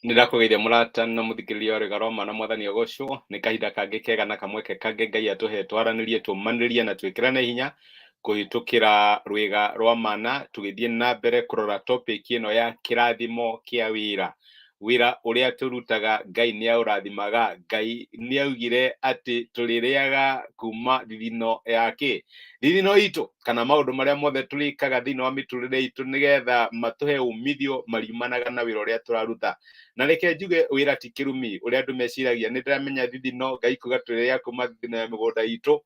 Nĩndakũgeithia mũrata na mũthikĩrĩria wa Rwĩga rwa Ma na Mwathani agocwo. Nĩ kahinda kangĩ kega na kamweke kangĩ Ngai atũhe twaranĩrie, tũmanĩrie na twĩkĩrane hinya kũhĩtũkĩra Rwĩga rwa Mana, tũgĩthiĩ na mbere kũrora topic ĩno ya kĩrathimo kĩa wĩra. Wĩra ũrĩa tũrutaga Ngai nĩ aũrathimaga. Ngai nĩ augire atĩ tũrĩrĩaga kuma thithino yake, thithino itũ kana maũndũ marĩa mothe tũrĩkaga thĩinĩ wa mĩtũrĩre itũ nĩgetha matũhe umithio mariumanaga na wĩra ũrĩa tũraruta. Na reke njuge wĩra ti kĩrumi ũrĩa andũ meciragia. Nĩ ndĩramenya thithino Ngai kuga tũrĩrĩa kuma thithino ya mĩgũnda itũ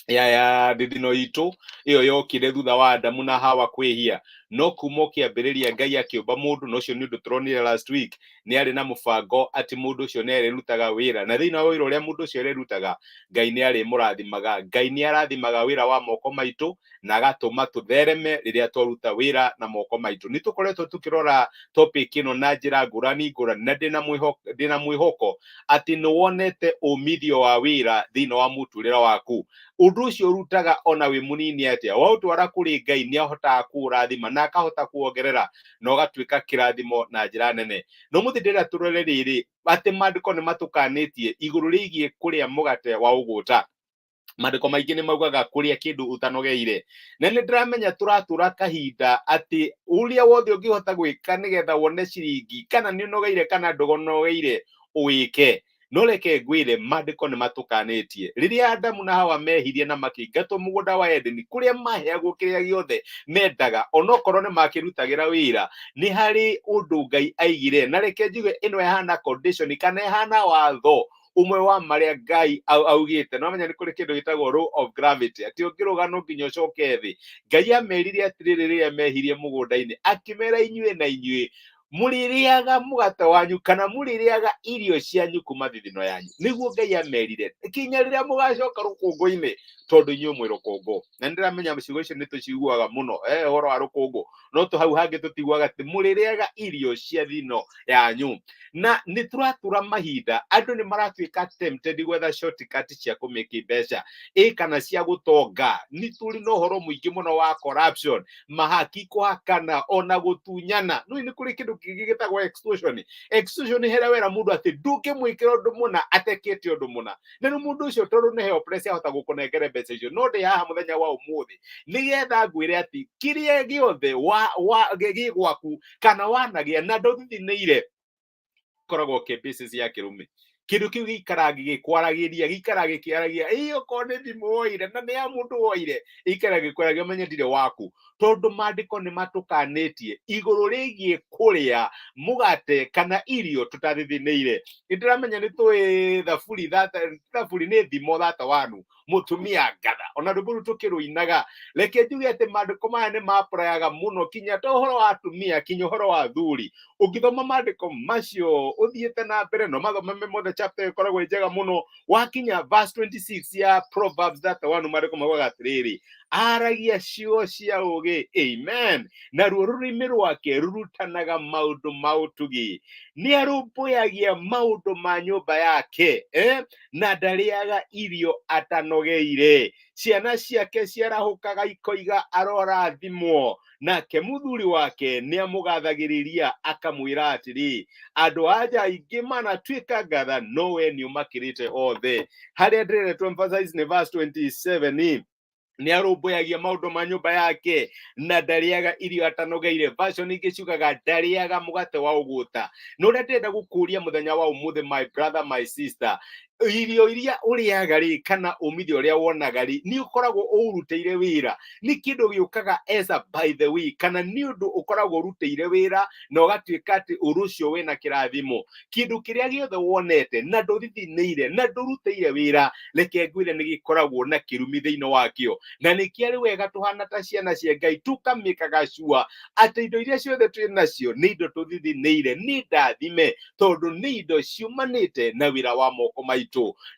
ya thithino itũ ĩyo yokire thutha wa Adamu na Hawa kwĩhia. No kuma ũkĩambĩrĩria Ngai akĩũmba mũndũ, na ũcio nĩ ũndũ tũronire last week, nĩ arĩ na mũbango atĩ mũndũ ũcio nĩ arĩrutaga wĩra, na thĩinĩ wa wĩra ũrĩa mũndũ ũcio arĩrutaga Ngai nĩ arĩmũrathimaga. Ngai nĩ arathimaga wĩra wa moko maitũ na agatũma tũthereme rĩrĩa twaruta wĩra na moko maitũ. Nĩ tũkoretwo tũkĩrora topic ĩno na njĩra ngũrani ngũrani, na ndĩna mwĩhoko atĩ nĩ wonete umithio wa wĩra thĩinĩ wa mũtũrĩre waku. Ũndũ ũcio ũrutaga ona wĩ mũnini atĩa, waũtwara kũrĩ Ngai nĩ ahotaga kũũrathima na akahota kuongerera na ũgatuĩka kĩrathimo na njĩra nene. No mũthĩ ndĩrenda tũrore rĩrĩ, atĩ maandĩko nĩ matũkanĩtie igũrũ rĩgiĩ kũrĩa mũgate wa ũgũta. Maandĩko maingĩ nĩ maugaga kũrĩa kĩndũ ũtanogeire, na nĩ ndĩramenya tũratũra kahinda atĩ ũrĩa wothe ũngĩhota gwĩka nĩgetha wone ciringi, kana nĩ ũnogeire kana ndũnogeire, ũwĩke. No reke ngwĩre, maandĩko nĩ matũkanĩtie. Rĩrĩa Adamu na Hawa mehirie na makĩingatwo mũgũnda wa Edeni, kũrĩa maheagwo kĩrĩa gĩothe mendaga, onokorwo nĩ makĩrutagĩra wĩra, nĩ harĩ ũndũ Ngai aigire. Na reke njuge ĩno ĩhana condition kana ĩhana watho ũmwe wa marĩa Ngai augĩte. No menya nĩ kũrĩ kĩndũ gĩtagwo law of gravity, atĩ ũngĩrũga no nginya ũcoke thĩ. Ngai amerire atĩrĩrĩ rĩrĩa mehirie mũgũnda-inĩ, akĩmera inyuĩ na inyuĩ mũrĩrĩaga mũgate wanyu kana mũrĩrĩaga irio cianyu kuma thithino yanyu. Nĩguo Ngai amerire, kinya rĩrĩa mũgacoka rũkũngũ-inĩ, tondũ inyuĩ mwĩ rũkũngũ. Na nĩ ndĩramenya ciugo icio nĩ tũciguaga mũno, ũhoro wa rũkũngũ, no tũ hau hangĩ tũtiguaga atĩ mũrĩrĩaga irio cia thino yanyu. Na nĩ tũratũra mahinda andũ nĩ maratuĩka tempted gwetha shortcut cia kũmĩki mbeca ĩ kana cia gũtonga. Nĩ tũrĩ na ũhoro mũingĩ mũno wa corruption, mahaki, kũhakana ona gũtunyana. No nĩ kũrĩ kĩndũ kĩngĩ gĩtagwo extortion. Extortion nĩ harĩa wera mũndũ atĩ ndũngĩmwĩkĩra ũndũ mũna atekĩte ũndũ mũna, na rĩu mũndũ ũcio tondũ nĩ helpless ahota gũkũnengere mbeca icio. No ndĩ haha mũthenya wa ũmũthĩ nĩgetha ngwĩre atĩ kĩrĩa gĩothe gĩ gwaku kana wanagĩa na ndũthithinĩire, koragwo kĩ basis ya kĩrumi. Kĩndũ kĩu gĩikaraga gĩgĩkwaragĩria, gĩikaraga gĩkĩaragia, ĩ okorwo nĩ thimũ woire na nĩ ya mũndũ woire, gĩikaraga gĩkwaragia ũmenye ndirĩ waku. Tondũ maandĩko nĩ matũkanĩtie igũrũ rĩgiĩ kũrĩa mũgate kana irio tũtathithinĩire. Nĩ ndĩramenya nĩ tũĩ thaburi thaburi nĩ thimo thata wanu mũtumia ngatha, ona rwĩmbo rũu tũkĩrũinaga. Reke njuge atĩ maandĩko maya nĩ maprayaga mũno, kinya to ũhoro wa atumia, kinya ũhoro wa athuri. Ũngĩthoma maandĩko macio ũthiĩte na mbere, no mathome me mothe, chapter ĩyo ĩkoragwo ĩ njega mũno. Wakinya verse 26 ya Proverbs 31, maandĩko maugaga atĩrĩrĩ, aragia ciugo cia ũũgĩ, amen, naruo rũrĩmĩ rwake rũrutanaga maũndũ ma ũtugi. Nĩ arũmbũyagia maũndũ ma nyũmba yake, na ndarĩaga irio atanogeire. Ciana ciake ciarahũkaga ikoiga arorathimwo, nake mũthuri wake nĩ amũgathagĩrĩria akamwĩra atĩrĩ, andũ a nja aingĩ manatuĩka ngatha, no we nĩ ũmakĩrĩte othe. Harĩa ndĩrenda to emphasize nĩ verse 27, nĩ arũmbũyagia maũndũ ma nyũmba yake na ndarĩaga irio atanogeire. Version ingĩ ciugaga ndarĩaga mũgate wa ũgũta. Na ũrĩa ndĩrenda gũkũria mũthenya wa ũmũthĩ, my brother, my sister, irio iria ũrĩaga rĩ, kana umithio ũrĩa wonaga rĩ, nĩ ũkoragwo ũũrutĩire wĩra? Nĩ kĩndũ gĩũkaga as a by the way, kana nĩ ũndũ ũkoragwo ũrutĩire wĩra na ũgatuĩka atĩ ũndũ ũcio wĩna kĩrathimo? Kĩndũ kĩrĩa gĩothe wonete na ndũthithinĩire na ndũrutĩire wĩra, reke ngwĩre nĩ gĩkoragwo na kĩrumi thĩinĩ wakĩo. Na nĩkĩo arĩ wega tũhana ta ciana cia Ngai tũkamĩkaga sure atĩ indo iria ciothe twĩ nacio nĩ indo tũthithinĩire, nĩ ndathime, tondũ nĩ indo ciumanĩte na wĩra wa moko maitũ.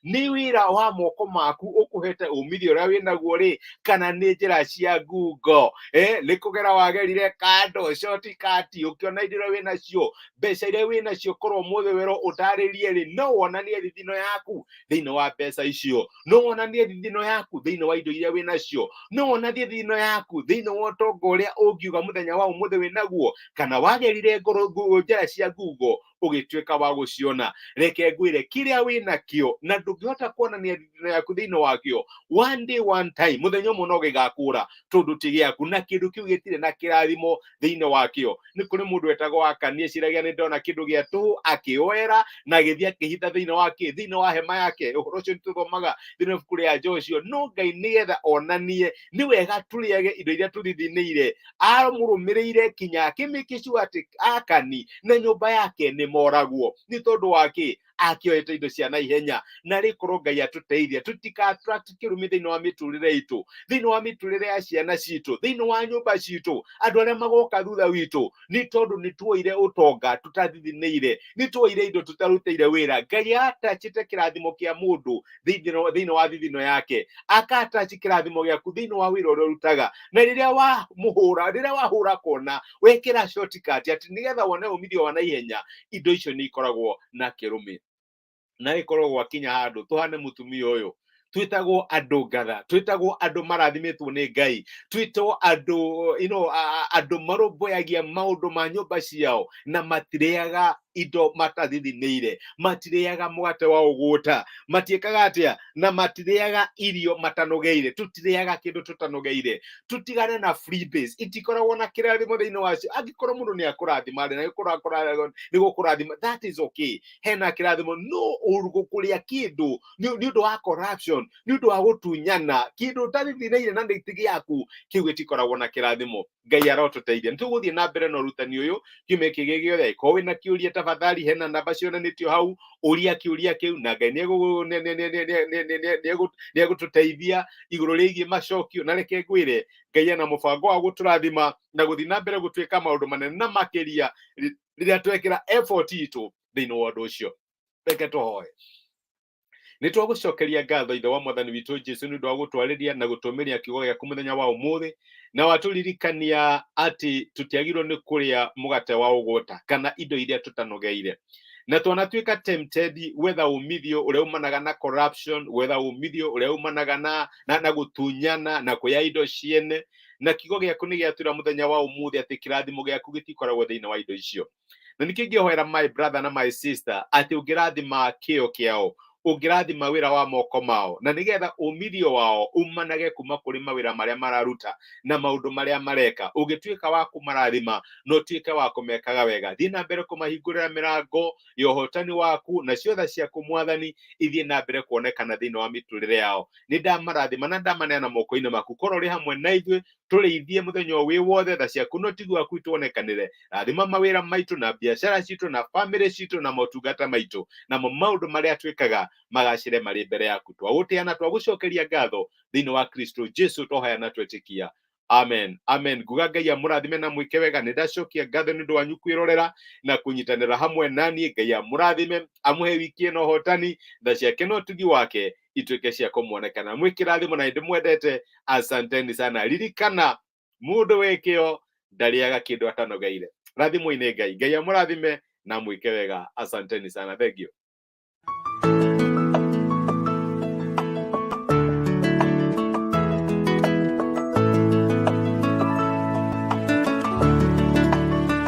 Nĩ wĩra wa moko maku ũkũhete umithio ũrĩa wĩ naguo rĩ, kana nĩ njĩra cia ngungo? Nĩ kũgera wagerire kando shortcut ũkĩona indo iria wĩ nacio, mbeca iria wĩ nacio. Korwo ũmũthĩ werwo ũtarĩrie rĩ, no wonanie thithino yaku thĩinĩ wa mbeca icio, no wonanie thithino yaku thĩinĩ wa indo iria wĩ nacio, no wonanie thithino yaku thĩinĩ wa ũtonga ũrĩa ũngiuga mũthenya wa ũmũthĩ wĩ naguo, kana wagerire ngoro njĩra cia ngungo. Ũgĩtuĩka wa gũciona, reke ngwĩre kĩrĩa wĩ nakĩo na ndũngĩhota kuonania thithino yaku thĩinĩ wakĩo, one day, one time, mũthenya ũmwe no gĩgakũra, tondũ ti gĩaku na kĩndũ kĩu gĩtirĩ na kĩrathimo thĩinĩ wakĩo. Nĩ kũrĩ mũndũ wetagwo Akani, eciragia nĩ ndona kĩndũ gĩa tũhũ, akĩoera na agĩthiĩ akĩhitha thĩinĩ wa kĩ thĩinĩ wa hema yake. Ũhoro ũcio nĩtũthomaga thĩinĩ wa ibuku rĩa Joshua. No Ngai nĩgetha onanie nĩ wega tũrĩage indo iria tũthithinĩire, amũrũmĩrĩire kinya akĩmĩkĩcua atĩ Akani na nyũmba yake nĩ moragwo. Nĩ tondũ wa kĩ? Akĩoete indo cia naihenya. Na rĩkorwo Ngai atũteithia tũtika attract kĩrumi thĩinĩ wa mĩtũrĩre itũ, thĩinĩ wa mĩtũrĩre ya ciana citũ, thĩinĩ wa nyũmba citũ, andũ arĩa magoka thutha witũ, nĩ tondũ nĩ tuoire ũtonga tũtathithinĩire, nĩ tuoire indo tũtarutĩire wĩra. Ngai atachĩte kĩrathimo kĩa mũndũ thĩinĩ wa thithino yake, akatachi kĩrathimo gĩaku thĩinĩ wa wĩra ũrĩa ũrutaga, na rĩrĩa wamũhũra, rĩrĩa wahũra kona, wekĩra shortcut atĩ nĩgetha wone umithio wa naihenya, indo icio nĩ ikoragwo na kĩrumi. Na ĩkorwo gwakinya handũ tũhane mũtumia ũyũ, twĩtagwo andũ ngatha, twĩtagwo andũ marathimĩtwo nĩ Ngai, twĩtwo andũ andũ marũmbũyagia maũndũ ma nyũmba ciao na matirĩaga indo matathithinĩire, matirĩaga mũgate wa ũgũta, matiĩkaga atĩa, na matirĩaga irio matanogeire. Tũtirĩaga kĩndũ tũtanogeire. Tũtigane na free base, itikoragwo na kĩrathimo thĩinĩ wacio. Angĩkorwo mũndũ nĩ akũrathima rĩ, na angĩkorwo nĩ gũkũrathima, that is okay, hena kĩrathimo. No kũrĩa kĩndũ nĩ ũndũ wa corruption, nĩ ũndũ wa gũtunyana kĩndũ ũtathithinĩire na nĩ ti gĩaku, kĩu gĩtikoragwo na kĩrathimo. Ngai arotũteithia. Nĩ tũgũthiĩ na mbere na ũrutani ũyũ kiumia kĩngĩ gĩothe. Korwo wĩna kĩũria, tafadhali, hena namba cionanĩtio hau, ũria kĩũria kĩu na Ngai nĩ egũtũteithia igũrũ rĩgiĩ macokio. Na reke ngwĩre, Ngai ena mũbango wa gũtũrathima na gũthiĩ na mbere gũtuĩka maũndũ manene na makĩria rĩrĩa twekĩra effort itũ thĩinĩ wa ũndũ ũcio. Reke tũhoe. Nĩ twagũcokeria ngatho, Ithe wa Mwathani witũ Jesu, nĩ ũndũ wa gũtwarĩria na gũtũmĩria kiugo gĩaku mũthenya wa ũmũthĩ, na watũririkania atĩ tũtiagĩrĩirwo nĩ kũrĩa mũgate wa ũgũta kana indo iria tũtanogeire, na twanatuĩka tempted gwetha umithio ũrĩa umanaga na corruption, gwetha umithio ũrĩa umanaga na gũtunyana na kuoya indo ciene. Na kiugo gĩaku nĩ gĩatwĩra mũthenya wa ũmũthĩ atĩ kĩrathimo gĩaku gĩtikoragwo thĩinĩ wa indo icio. Na nĩkĩo ingĩhoera my brother na my sister atĩ ũngĩrathima kĩo kĩao, ũngĩrathima wĩra wa moko mao, na nĩgetha umithio wao umanage kuma kũrĩ mawĩra marĩa mararuta na maũndũ marĩa mareka. Ũngĩtuĩka wa kũmarathima na ũtuĩke wa kũmekaga wega, thiĩ na mbere kũmahingũrĩra mĩrango ya ũhotani waku, na ciothe ciaku, Mwathani, ithiĩ na mbere kuonekana thĩinĩ wa mĩtũrĩre yao. Nĩ ndamarathima na ndamaneana moko-inĩ maku. Korwo ũrĩ hamwe na ithuĩ, tũrĩithie mũthenya wĩ wothe, tha ciaku no tiguo waku ituonekanĩre. Rathima mawĩra maitũ na biacara citũ na famĩlĩ citũ na motungata maitũ, namo maũndũ marĩa twĩkaga magacĩre marĩ mbere yaku. Twagũtĩa na twagũcokeria ngatho thĩinĩ wa Kristo Jesu, twahoya na twetĩkia, amen, amen. Nguga Ngai amũrathime na mwĩke wega. Nĩ ndacokia ngatho nĩ ũndũ wanyu kwĩrorera na kũnyitanĩra hamwe na niĩ. Ngai amũrathime, amũhe wiki ĩno ũhotani, tha ciake na ũtugi wake ituĩke cia kũmuonekana. Mwĩkĩrathimo na ndĩmwendete. Asanteni sana. Ririkana, mũndũ wĩ kĩo ndarĩaga kĩndũ atanogeire. Rathimwo-inĩ Ngai. Ngai amũrathime na mwĩke wega. Asanteni sana, thank you.